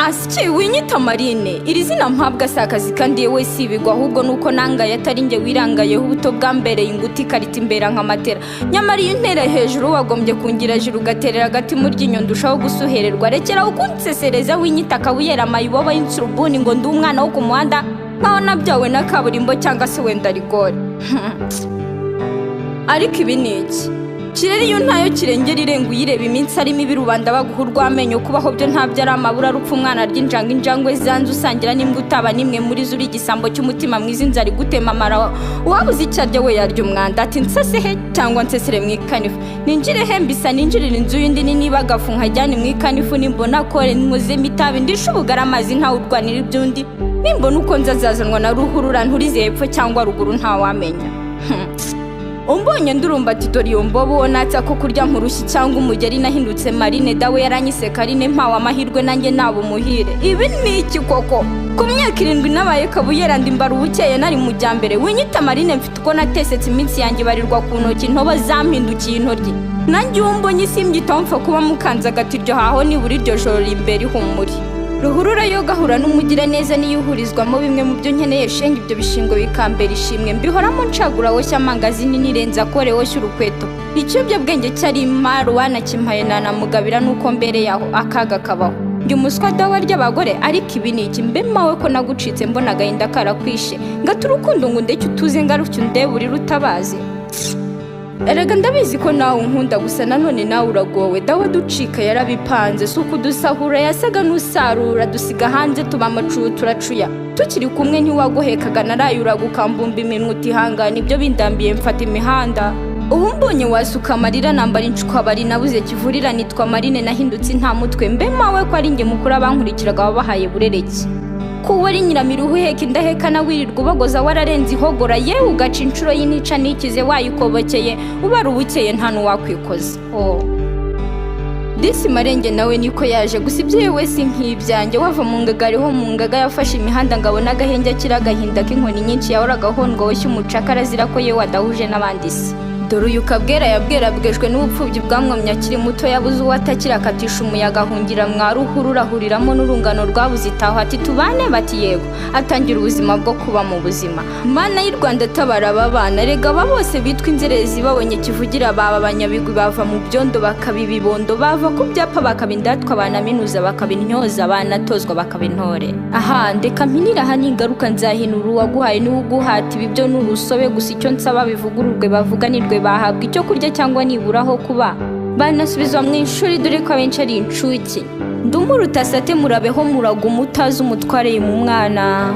Asyi, winyita Marine. Iri zina mpabwa si akazi kandi yewe si ibigwa, ahubwo nuko nangaye atari njye wirangayeho. Ubuto bwambereye inguti, ikarita imbera nka matera. Nyamara iyo untera hejuru wagombye kungira juru, ugaterera agati mu ryinyo, ndushaho gusuhererwa. Rekera ukunsesereza, winyita akabuyera amayibobo y'insurubuni ngo ndi umwana wo ku muhanda, nkaho nabyawe na kaburimbo cyangwa se wenda rigore. Ariko ibi ni iki? Kirere iyo ntayo kirengera irenga uyireba iminsi arimo ibi, rubanda baguha urw'amenyo. Kubaho byo ntabyo ari amabura arupfa umwana arya injangwe, injangwe zanze usangira n'imbwa utaba n'imwe muri zo. Uri igisambo cy'umutima mwiza, inzara igutema amara, uwabuze icyo arya we yarya umwanda. Ati nsase he cyangwa nsesere mu ikanifu, ninjire he mbisa, ninjirire inzu y'undi, ni niba agafu nkajyane mu ikanifu, nimbona kore nkozemo itabi, ndishe ubugara amazi, ntawe urwanira iby'undi, nimbona uko nzazazanwa na ruhurura nturize hepfo cyangwa ruguru, ntawamenya. Umbonye ndurumba ati dore iyo mbobo, uwo natsa ko kurya nkurushyi cyangwa umugeri. Nahindutse Marine, dawe yaranyise Karine, mpawe amahirwe nanjye naba umuhire. Ibi ni iki koko? Ku myaka 7 nabaye kabuyera, ndi mbara ubukeye nari mujyambere. Winyita Marine, mfite uko natesetse, iminsi yanjye ibarirwa ku ntoki, intobo zampindukiye intoryi. Nanjye uwo mbonye simbyitaho, mpfa kuba mukanze agati iryo haho nibura iryo joro rimbera ihumure. Ruhurura yo gahura n'umugiraneza niyo uhurizwamo bimwe mu byo nkeneye. Shenge ibyo bishingo bikambera ishimwe, mbihoramo ncagura woshya amangazini, nirenza kore woshya urukweto. Ikiyobyabwenge cyari imari, wanakimpaye nanamugabira, nuko mbereye aho akaga kabaho. Njye umuswa dawa ry'abagore. Ariko ibi ni iki? Mbe mawe ko nagucitse mbona agahinda karakwishe, ngata urukundo ngo ndeke utuze, ngaruke undebe urire utabazi. Erega ndabizi ko nawe unkunda, gusa nanone nawe uragowe. Dawe ducika yarabipanze, si ukudusahura, yasaga n'usarura, dusiga hanze tuba amacuyu turacuya. Tukiri kumwe ntiwagohekaga, narayuraga ukambumba iminwa utihangana, ibyo bindambiye mfata imihanda. Ubu mbonye wasuka amarira, nambara inshwabari, nabuze kivurira, nitwa Marine, nahindutse nta mutwe. Mbe mawe ko ari njye mukuru, abankurikiraga wabahaye burereki ko wari nyiramiruhu uheka indahekana, wirirwa ubogoza wararenze ihogora, yewe ugaca inshuro y'inica nikize wayikobokeye, ubara ubukeye nta n'uwakwikoza. Oh. Disi Marenge nawe niko yaje, gusa ibyo yewe si nk'ibyanjye. Wava mu ngaga ariho mu ngaga, yafashe imihanda ngo abone agahenge, akira agahinda k'inkoni nyinshi yahoraga ahondwa, woshya umucakara azira ko yewe adahuje n'abandi se. Dore uyu Kabwera yabwerabwejwe n'ubupfubyi bwamwomye akiri muto, yabuze uwo atakira, akatisha umuyaga, ahungira mwa ruhurura, ahuriramo n'urungano rwabuze itaho, ati tubane, bati yego, atangira ubuzima bwo kuba mu buzima. Mana y'u Rwanda, tabara aba bana. Rega aba bose bitwa inzererezi babonye kivugira baba abanyabigwi, bava mu byondo bakaba ibibondo, bava ku byapa bakaba indatwa, banaminuza bakaba intyoza, banatozwa bakaba intore. Aha ndeka mpinira aha, ningaruka nzahinura. Uwaguhaye niwe uguhata, ibi byo ni urusobe. Gusa icyo nsaba, bivugururwe, bavuganirwe, bahabwa icyo kurya cyangwa nibura aho kuba, banasubizwa mu ishuri, dore ko abenshi ari incuke. Ndumuruta sate, murabeho, muraguma utazi umutware mu mwana.